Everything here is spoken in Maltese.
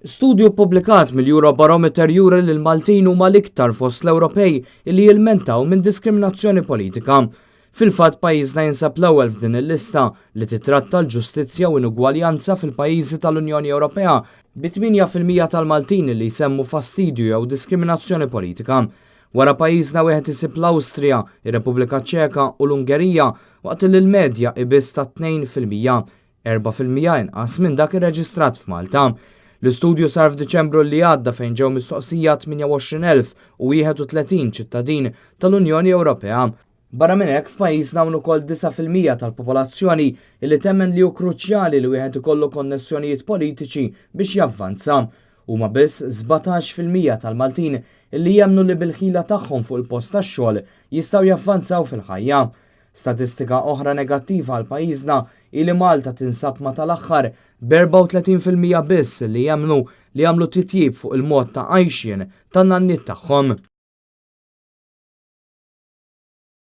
Studju ppubblikat mill-Eurobarometer juri li l-Maltin huma l-iktar fost l-Ewropej li jilmentaw minn diskriminazzjoni politika. Fil-fatt pajjiżna jinsab l-ewwel f'din il-lista li titratta l-ġustizzja u inugwaljanza fil-pajjiżi tal-Unjoni Ewropea bi 8% tal-Maltin li jsemmu fastidju jew diskriminazzjoni politika. Wara pajjiżna wieħed isib l-Awstrija, ir-Repubblika Ċeka u l-Ungerija waqt li l-medja hi biss ta' 2%, 4% inqas minn dak irreġistrat f'Malta. L-istudju sar f'Diċembru li għadda fejn ġew mistoqsija 28,031 ċittadin tal-Unjoni Ewropea. Barra minn hekk f'pajjiżna hawn ukoll 9% tal-popolazzjoni li temmen li hu kruċjali li wieħed ikollu konnessjonijiet politiċi biex javvanza. Huma biss 17% tal-Maltin li jemmnu li bil-ħila tagħhom fuq il-post tax-xogħol jistgħu javvanzaw fil-ħajja. Statistika oħra negattiva għal pajjiżna hi li Malta tinsab ma' tal-aħħar b'34% biss li jemmnu li għamlu titjib fuq il-mod ta' għajxien tan-nanniet tagħhom.